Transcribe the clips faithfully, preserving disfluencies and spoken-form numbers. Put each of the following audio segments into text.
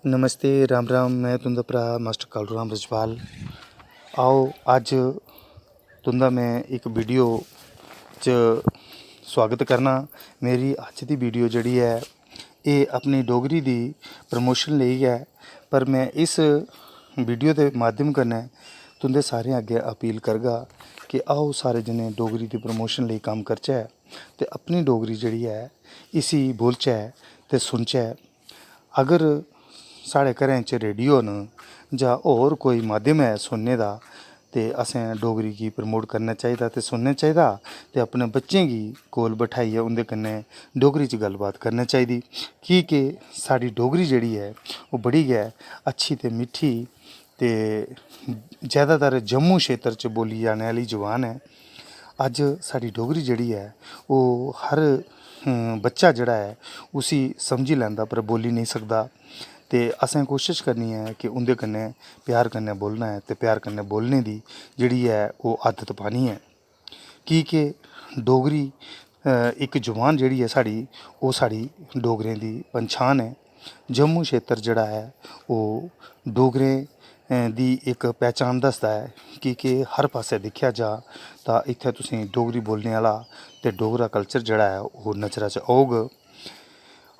नमस्ते, राम राम। में तुं'दा भ्राऽ मास्टर कालू राम रजपाल। आओ, अज्ज तुं'दा में इक वीडियो च सुआगत करना। मेरी अज्ज दी वीडियो जेह्ड़ी ऐ, एह् अपनी डोगरी दी प्रमोशन लेई गै, पर में इस वीडियो दे माध्यम कन्नै तुं'दे सारें अग्गें अपील करगा कि आओ, सारे जने डोगरी दी प्रमोशन लेई कम्म करचै ते अपनी डोगरी जेह्ड़ी ऐ, इसी बोलचै ते सुनचै। अगर साढ़े घरें च रेडियो न जां होर कोई माध्यम ऐ सुनने दा, ते असें डोगरी गी प्रमोट करना चाहिदा ते सुनना चाहिदा, ते अपने बच्चें गी कोल बठाइयै उं'दे कन्नै डोगरी च गल्लबात करना चाहिदी। की के साढ़ी डोगरी जेह्ड़ी ऐ, ओह् बड़ी गै अच्छी ते मिट्ठी ते जैदातर जम्मू क्षेत्र च बोल्ली जाने आह्ली जुबान ऐ। अज्ज साढ़ी डोगरी जेह्ड़ी ऐ, ओह् हर, अम, बच्चा जेह्ड़ा ऐ, उसी समझी लैंदा, पर बोल्ली नेईं सकदा। ते असें कोशश करनी ऐ कि उं'दे कन्नै प्यार कन्नै बोलना ऐ ते प्यार कन्नै बोलने दी जेह्ड़ी ऐ, ओह् आदत पानी ऐ। की के डोगरी, अ, इक जुबान जेह्ड़ी ऐ साढ़ी, ओह् साढ़ी डोगरें दी पंछान ऐ। जम्मू क्षेत्र जेह्ड़ा ऐ, ओह् डोगरें, अ, दी इक पैह्चान दसदा ऐ, की के हर पासै दिक्खेआ जा तां इत्थै तुसें डोगरी बोलने आह्ला ते डोगरा कल्चर जेह्ड़ा ऐ, ओह् नजरा च औग।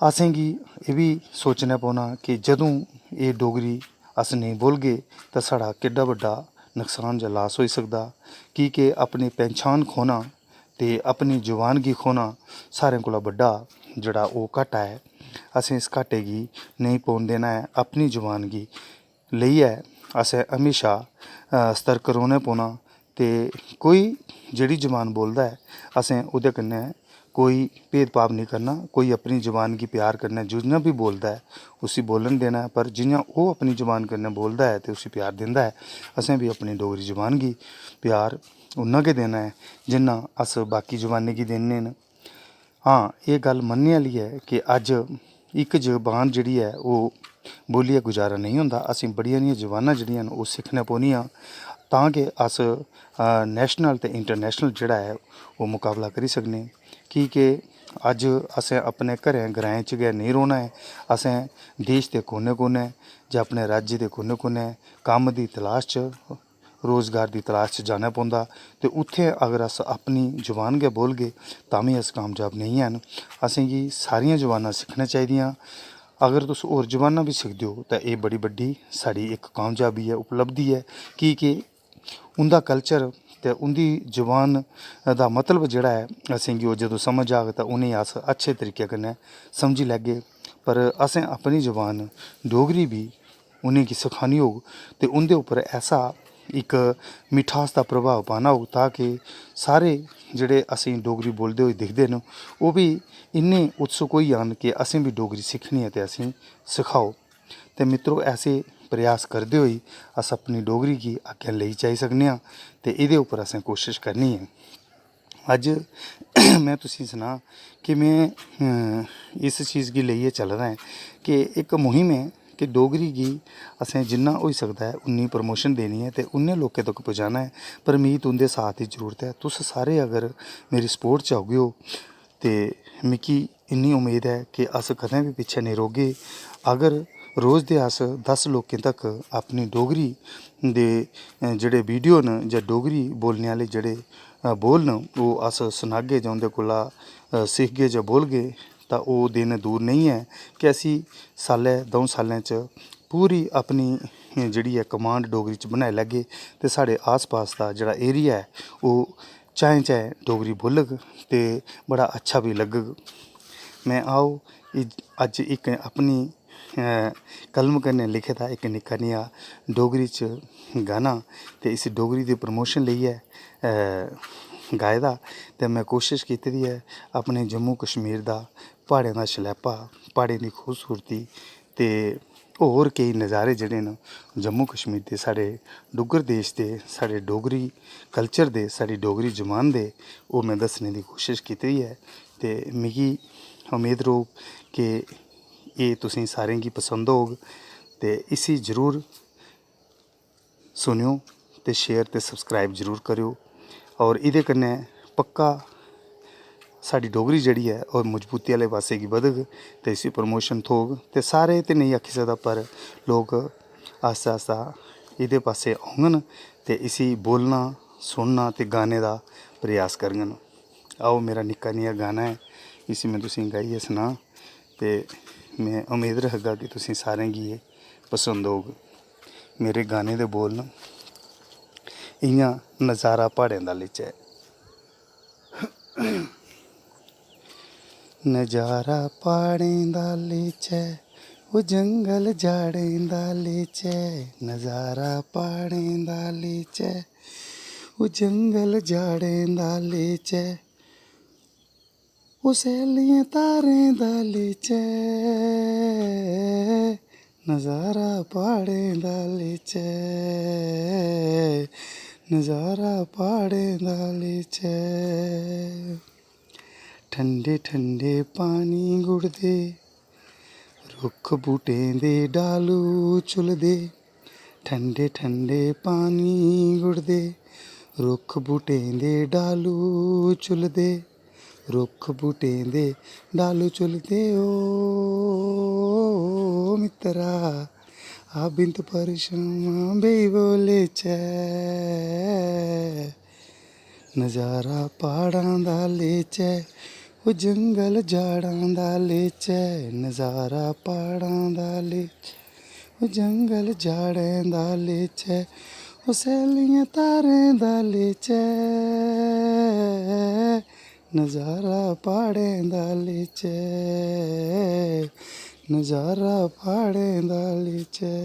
असेंगी एह् बी सोचना पौना कि जदूं एह् डोगरी अस नेईं बोलगे तां साढ़ा केड्डा बड्डा नकसान जां लास होई सकदा, की के अपनी पैह्चान खोना ते अपनी जुबान गी खोना सारें कोला बड्डा जेह्ड़ा ओह् घाटा ऐ। असें इस घाटे गी नेईं पौन देना ऐ। अपनी जुबान गी लेइयै असें म्हेशा, अ, सतर्क रौह्ना पौना। ते कोई जेह्ड़ी जुबान बोलदा ऐ, असें ओह्दे कन्नै कोई भेदभाव नेईं करना। कोई अपनी जुबान गी प्यार कन्नै जि'यां बी बोलदा ऐ, उसी बोलन देना ऐ, पर जि'यां ओह् अपनी जुबान कन्नै बोलदा ऐ ते उसी प्यार दिंदा ऐ, असें बी अपनी डोगरी जुबान गी प्यार उन्ना गै देना ऐ, जिन्ना अस बाकी जुबानें गी दिन्ने न। हां, एह् गल्ल मन्नने आह्ली ऐ कि अज्ज इक जबान जेह्ड़ी ऐ, ओह् बोलियै गुजारा नेईं होंदा। असें बड़ियां हारियां जबानां जेह्ड़ियां न, ओह् सिक्खना पौनियां, तां गै अस, अ, नेशनल ते इंटरनेशनल जेह्ड़ा ऐ, ओह् मकाबला करी सकने। की के अज्ज असें अपने घरें ग्राएं च गै नेईं रौह्ना ऐ, असें देश दे कोने-कोने जां अपने राज्य दे कोने-कोने कम्म दी तलाश च, रोजगार दी तलाश च जाना पौंदा। ते उत्थें अगर अस अपनी जुबान गै बोलगे, तां बी अस कामयाब नेईं हैन। असेंगी सारियां जुबानां सिक्खना चाहिदियां। अगर तुस होर जुबानां बी सिखदे ओ, तां एह् बड़ी बड्डी साढ़ी इक कामयाबी ऐ, उपलब्धि ऐ, की के उं'दा कल्चर ते उं'दी जुबान दा मतलब जेह्ड़ा ऐ, असेंगी ओह् जदूं समझ आग, तां उ'नेंगी अस अच्छे तरीके कन्नै समझी लैगे। पर असें अपनी जुबान डोगरी बी उ'नेंगी सखानी होग ते उं'दे उप्पर ऐसा इक मिठास दा प्रभाव पाना होग, ताकि सारे जेह्ड़े असेंगी डोगरी बोलदे होई दिखदे न, ओह् बी इन्ने उत्सुक होई जान कि असें बी डोगरी सिक्खनी ऐ ते असेंगी सखाओ। ते मित्रो, ऐसे प्रयास करदे होई अस अपनी डोगरी गी अग्गें लेई जाई सकने आं ते एह्दे उप्पर असें कोशश करनी ऐ। अज्ज में तुसेंगी सनां कि में, अ, इस चीज़ गी लेइयै चला दा ऐं कि इक मुहिम ऐ कि डोगरी गी असें जिन्ना होई सकदा ऐ उन्नी प्रमोशन देनी ऐ ते उन्ने लोकें तक पजाना ऐ। पर मिगी तुं'दे साथ दी जरूरत ऐ। तुस सारे अगर मेरी सपोर्ट च औगे ओ ते मिगी इन्नी उम्मीद ऐ कि अस कदें बी पिच्छें नेईं रौह्गे। अगर रोज़ दे अस दस लोकें तक अपनी डोगरी दे, अ, जेह्ड़े वीडियो न जां डोगरी बोलने आह्ले जेह्ड़े, अ, बोल न, ओह् अस सनागे जां उं'दे कोला, अ, सिखगे जां बोलगे, तां ओह् दिन दूर नेईं ऐ कि असी साल्लै, द'ऊं साल्लें च पूरी अपनी जेह्ड़ी ऐ कमांड डोगरी च बनाई लैगे ते साढ़े आस पास दा जेह्ड़ा एरिया ऐ, ओह् चाएं चाएं डोगरी बोलग ते बड़ा अच्छा बी लग्गग। में आओ, इज-, अज्ज इक अपनी, अ, कलम कन्नै लिखे दा इक निक्का नेहा डोगरी च गाना ते इस डोगरी दी प्रमोशन लेइयै, अ, गाए दा। ते में कोशश कीती दी ऐ अपने जम्मू कश्मीर दा, प्हाड़ें दा शलैपा, प्हाड़ें दी खूबसूरती ते होर केई नज़ारे जेह्ड़े न जम्मू कश्मीर दे, साढ़े डुग्गर देश दे, साढ़े डोगरी कल्चर दे, साढ़ी डोगरी जबान दे, ओह् में दस्सने दी कोशश कीती दी ऐ। ते मिगी उम्मीद रौह्ग कि एह् तुसें सारें गी पसंद होग ते इसी जरूर सुनेओ ते शेयर ते सब्सक्राइब जरूर करेओ। और एह्दे कन्नै पक्का साढ़ी डोगरी जेह्ड़ी ऐ, ओह् मजबूती आह्ले पासै गी बधग ते इसी प्रमोशन थ्होग। ते सारे ते नेईं आक्खी सकदा, पर लोक आस्ता आस्ता एह्दे पासै औङन ते इसी बोलना, सुनना ते गाने दा प्रयास करङन। आओ, मेरा निक्का नेहा गाना ऐ, इसी में तुसेंगी गाइयै सनां ते में उम्मीद रखगा कि तुसें सारें गी एह् पसंद औग। मेरे गाने दे बोल न, इ'यां नजारा प्हाड़ें दा लेचै। नजारा प्हाड़ें दा लेचै, ओह् जंगल जाड़ें दा लेचै। नजारा प्हाड़ें दा लेचै, ओह् जंगल जाड़ें दा लेचै। ओह् सैल्लियें धारें दा लेचै, नजारा प्हाड़ें दा लेचै, नजारा प्हाड़ें दा लेचै। ठंडे ठंडे पानी गुड़दे, रुक्ख बूह्टें दे डालू झुलदे। ठंडे ठंडे पानी गुड़दे, रुक्ख बूह्टें दे डालू झुलदे। रुक्ख बूह्टें दे डालू झुलदे, ओ मित्तरा, आ बिंद परछामां बेही बोलेचै। नजारा प्हाड़ां दा लेचै, ओह् जंगल जाड़ां दा लेचै। नजारा प्हाड़ां दा लेचै, ओह् जंगल जाड़ें दा लेचै। ओह् सैल्लियें धारें दा लेचै, नजारा प्हाड़ें दा लेचै, नजारा प्हाड़ें दा लेचै।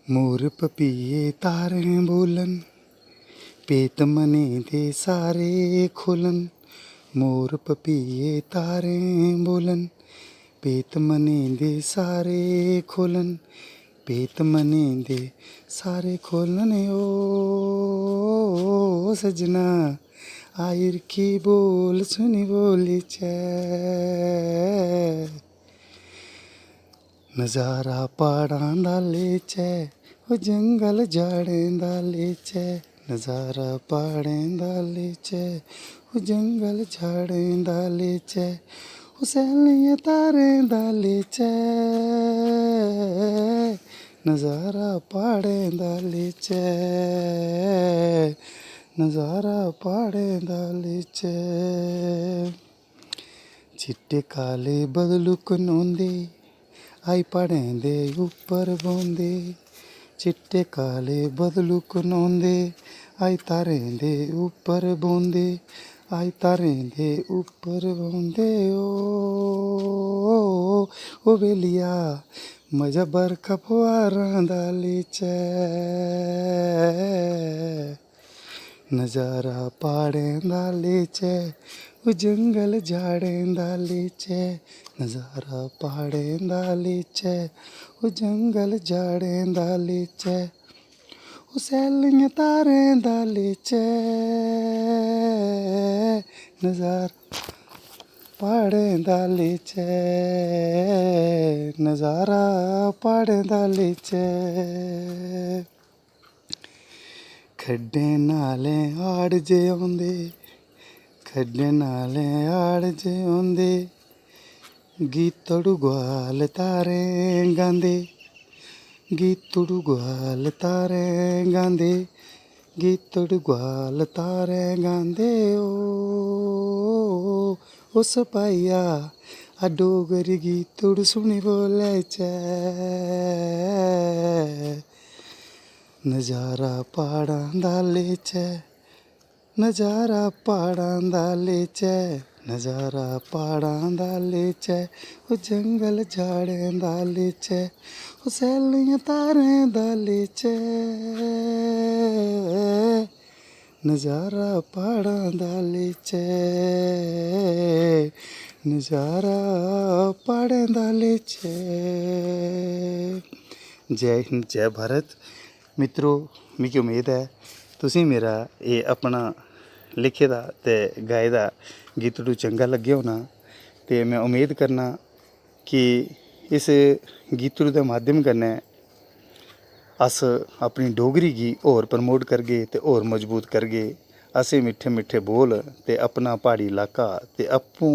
मोर पपीहे तारें बोलन, पेत मने दे सारे खोलन। मोर पपीहे तारें बोलन, पेत मने दे सारे खोलन। पेत मने दे सारे खोलन, ओ सजना, आइर की बोल सुनी बोली चै। नजारा प्हाड़ां दा लेचै, ओ जंगल जाड़ें दा लेचै। नजारा प्हाड़ें दा लेचै, ओ जंगल जाड़ें दा लेचै। ओ सैल्लियें धारें दा लेचै, नजारा प्हाड़ें दा लेचै। नजारा प्हाड़ें दा लेचै। चिट्टे काले बदलू कनोंदे, आई प्हाड़ें दे उप्पर बौंह्दे। चिट्टे काले बदलू कनोंदे, आई धारें दे उप्पर बौंह्दे। आई धारें दे उप्पर बौंह्दे, ओ, ओ बेलिया, मजा बरखा फुहारां दा लेचै। नजारा प्हाड़ें दा लेचै, ओ जंगल जाड़ें दा लेचै। नजारा प्हाड़ें दा लेचै, ओ जंगल जाड़ें दा लेचै। ओ सैल्लियें धारें दा लेचै, नजारा प्हाड़ें दा लेचै। नजारा प्हाड़ें दा लेचै। खड्डें नालें हाड़ जे औंदे, खड्डें नालें हाड़ जे औंदे, गीतड़ू गुआल तारें गांदे। गीतड़ू गुआल तारें गांदे, गीतड़ू गुआल तारें गांदे। ओ, ओ सपाइया, आ डोगरी गीतड़ू सुनी बोलै चै। नजारा प्हाड़ां दा लेचै, नजारा प्हाड़ां दा लेचै। नजारा प्हाड़ां दा लेचै, ओ जंगल जाड़ें दा लेचै, ओ सैल्लियें धारें दा लेचै। नजारा प्हाड़ां दा लेचै, नजारा प्हाड़ें दा लेचै। जय हिंद, जय भारत। मित्रो, मिगी उम्मीद ऐ तुसें मेरा एह् अपना लिखे दा ते गाए दा गीतड़ू चंगा लग्गेआ होना, ते में उम्मीद करना कि इस गीतड़ू दे माध्यम कन्नै अस अपनी डोगरी गी होर प्रमोट करगे ते होर मजबूत करगे। असें मिट्ठे मिट्ठे बोल ते अपना प्हाड़ी लाका ते आपूं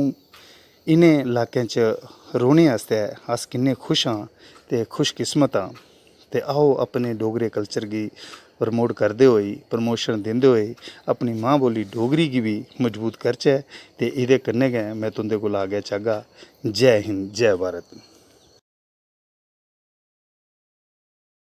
इ'नें लाकें च रौह्ने आस्तै अस किन्ने खुश आं ते खुशकिस्मत आं। ते आओ, अपने डोगरे कल्चर गी प्रमोट करदे होई, प्रमोशन दिंदे होई, अपनी मां बोली डोगरी गी बी मजबूत करचै। ते एह्दे कन्नै गै में तुं'दे कोला अग्गें चाह्गा, जै हिंद, जै भारत।